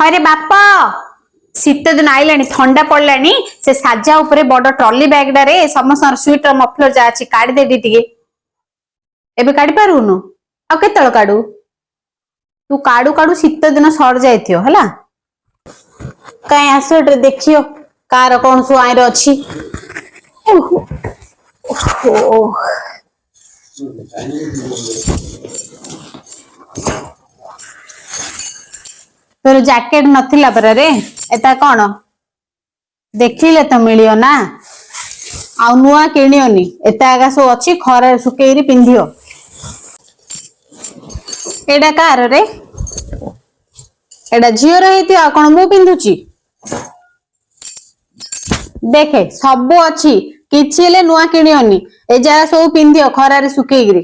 ହରେ ବାପ, ଶୀତ ଦିନ ଆଇଲାଣି, ଥଣ୍ଡା ପଡିଲାଣି। ସେ ସାଜା ଉପରେ ବଡ ଟ୍ରଲି ବ୍ୟାଗଟାରେ ସମସ୍ତଙ୍କର ସୁଇଟର ମଫଲର ଯାହା ଅଛି କାଢିଦେବି ଟିକେ। ଏବେ କାଢି ପାରିବୁନୁ? ଆଉ କେତେବେଳେ କାଢୁ ତୁ? କାଢୁ କାଢୁ ଶୀତ ଦିନ ସରି ଯାଇଥିବ। ହେଲା, କାଇଁ ଆସ ଏଠି ଦେଖିବ କାର କଣ ସବୁ ଆଇରେ ଅଛି। ଓହୋ ଓହୋ, ତୋର ଜ୍ୟାକେଟ ନଥିଲା ପରା ରେ? ଏଟା କଣ ଦେଖିଲେ ତ ମିଳିବ ନା, ଆଉ ନୂଆ କିଣିବନି। ଏତେ ଆଗା ସବୁ ଅଛି, ଖରାରେ ଶୁଖେଇରି ପିନ୍ଧିବ। ଏଇଟା କାର ରେ? ଏଇଟା ଝିଅର ହେଇଥିବ, ଆଉ କଣ ମୁଁ ପିନ୍ଧୁଛି? ଦେଖେ, ସବୁ ଅଛି, କିଛି ହେଲେ ନୂଆ କିଣିବନି। ଏ ଯାହା ସବୁ ପିନ୍ଧିବ ଖରାରେ ଶୁଖେଇକିରି।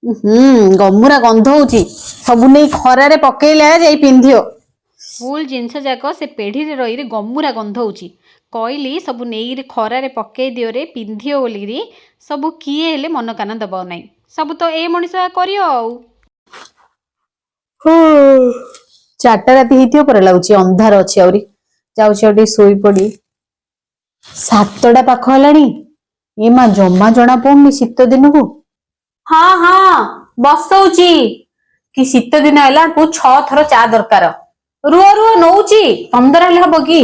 ହୁଁ, ଗମୁରା ଗନ୍ଧ ହଉଛି। ସବୁ ନେଇ ଖରାରେ ପକେଇଲେ ଯାଇ ପିନ୍ଧିବ। ଫୁଲ ଜିନିଷ ଯାକ ସେ ପେଢ଼ିରେ ରହିରେ ଗମୁରା ଗନ୍ଧ ହେଉଛି। କହିଲି ସବୁ ନେଇକିରି ଖରାରେ ପକେଇ ଦିଅରେ, ପିନ୍ଧିବ ବୋଲିକିରି। ସବୁ କିଏ ହେଲେ ମନ କାନ ଦେବ ନାହିଁ, ସବୁ ତ ଏ ମଣିଷ କରିବ ଆଉ। 4ଟା ରାତି ହେଇଥିବ ପରେ ଲାଗୁଛି, ଅନ୍ଧାର ଅଛି ଆହୁରି। ଯାଉଛି ଆଉ ଟିକେ ଶୋଇପଡି। 7ଟା ପାଖ ହେଲାଣି। ଏ ମା, ଜମା ଜଣା ପଡୁନି ଶୀତ ଦିନକୁ। ହଁ ହଁ, ବସଉଛି। କି ଶୀତ ଦିନ ହେଲା, କୁ 6 ଥର ଚା ଦରକାର। ରୁହ ରୁହ, ନଉଛି। 15 ହେଲେ ହବ କି?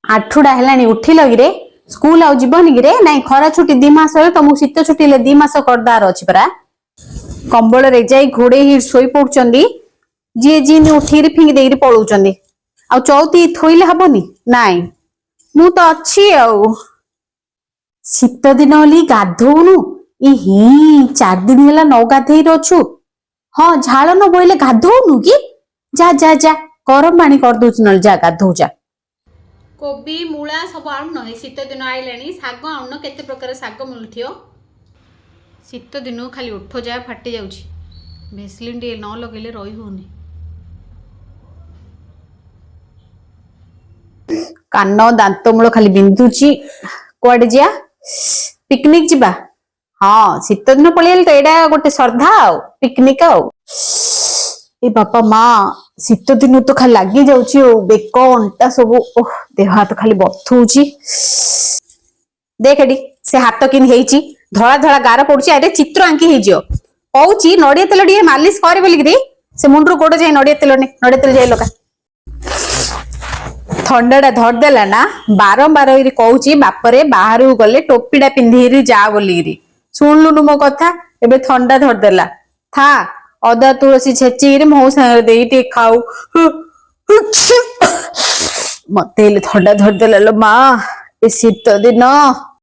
8ଟା ହେଲାଣି, ଉଠିଲ କିରେ? ସ୍କୁଲ ଆଉ ଯିବନି କିରେ? ନାଇଁ, ଖରା ଛୁଟି 2 ମାସ ହେଲେ ତମକୁ ଶୀତ ଛୁଟି ହେଲେ 2 ମାସ କରିଦାର ଅଛି ପରା। କମ୍ବଳରେ ଯାଇ ଘୋଡେଇ ହେଇ ଶୋଇ ପଡୁଛନ୍ତି। ଯିଏ ଯିଏ ଉଠିକିରି ଫିଙ୍ଗି ଦେଇକିରି ପଳଉଛନ୍ତି। ଆଉ ଚଉତି ଥୋଇଲେ ହବନି? ନାଇଁ, ମୁଁ ତ ଅଛି ଆଉ। ଶୀତ ଦିନ ବୋଲି ଗାଧଉନୁ? ଇହି, 4 ଦିନ ହେଲା ନ ଗାଧେଇ ଅଛୁ। ହଁ, ଝାଳ ନ ବୋଇଲେ ଗାଧଉନୁ କି? ଯା ଯା ଯା, ଗରମ ପାଣି କରିଦଉଛି ନହେଲେ, ଯା ଗାଧଉ ଯା। କୋବି, ମୂଳା ସବୁ ଆଣୁନ? ଏଇ ଶୀତ ଦିନ ଆଇଲାଣି, ଶାଗ ଆଣୁନ? କେତେ ପ୍ରକାର ଶାଗ ମିଳୁଥିବ। ଶୀତ ଦିନକୁ ଖାଲି ଓଠ ଯାହା ଫାଟି ଯାଉଛି, ଭେସଲିନ୍ ଟିକେ ନ ଲଗେଇଲେ ରହି ହଉନି। କାନ ଦାନ୍ତ ମୂଳ ଖାଲି ବିନ୍ଧୁଛି। କୁଆଡେ ଯିବା? ପିକନିକ ଯିବା। ହଁ, ଶୀତ ଦିନ ପଳେଇଲେ ତ ଏଇଟା ଗୋଟେ ଶ୍ରଦ୍ଧା ଆଉ ପିକନିକ ଆଉ। ଏ ବାପା ମା, ଶୀତ ଦିନ ତ ଖାଲି ଲାଗି ଯାଉଛି ଆଉ ବେକ ଅଣ୍ଟା ସବୁ। ଓହ, ଦେହ ହାତ ଖାଲି ବଥଉଛି। ଦେଖ ଏଠି ସେ ହାତ କେମିତି ହେଇଛି, ଧଳା ଧଳା ଗାର ପଡୁଛି। ଆରେ, ଚିତ୍ର ଆଙ୍କି ହେଇଯିବ। କହୁଛି ନଡିଆ ତେଲ ଟିକେ ମାଲିସ କରେ ବୋଲିକିରି। ସେ ମୁଣ୍ଡରୁ ଗୋଡ ଯାଏ ନଡିଆ ତେଲ ନେ, ନଡିଆ ତେଲ ଯାଇ ଲଗା। ଥଣ୍ଡାଟା ଧରିଦେଲା ନା? ବାରମ୍ବାର ଏଇରି କହୁଛି ବାପରେ, ବାହାରକୁ ଗଲେ ଟୋପିଟା ପିନ୍ଧିକିରି ଯା ବୋଲିକିରି। ଶୁଣିଲୁନୁ ମୋ କଥା, ଏବେ ଥଣ୍ଡା ଧରିଦେଲା। ଥା, ଅଦା ତୁଳସୀ ଛେଚିକିରି ମହୁ ସାଙ୍ଗରେ ଦେଇ ଟିକେ ଖାଉ। ମତେ ହେଲେ ଥଣ୍ଡା ଧରିଦେଲା ଲୋ ମା, ଏ ଶୀତ ଦିନ।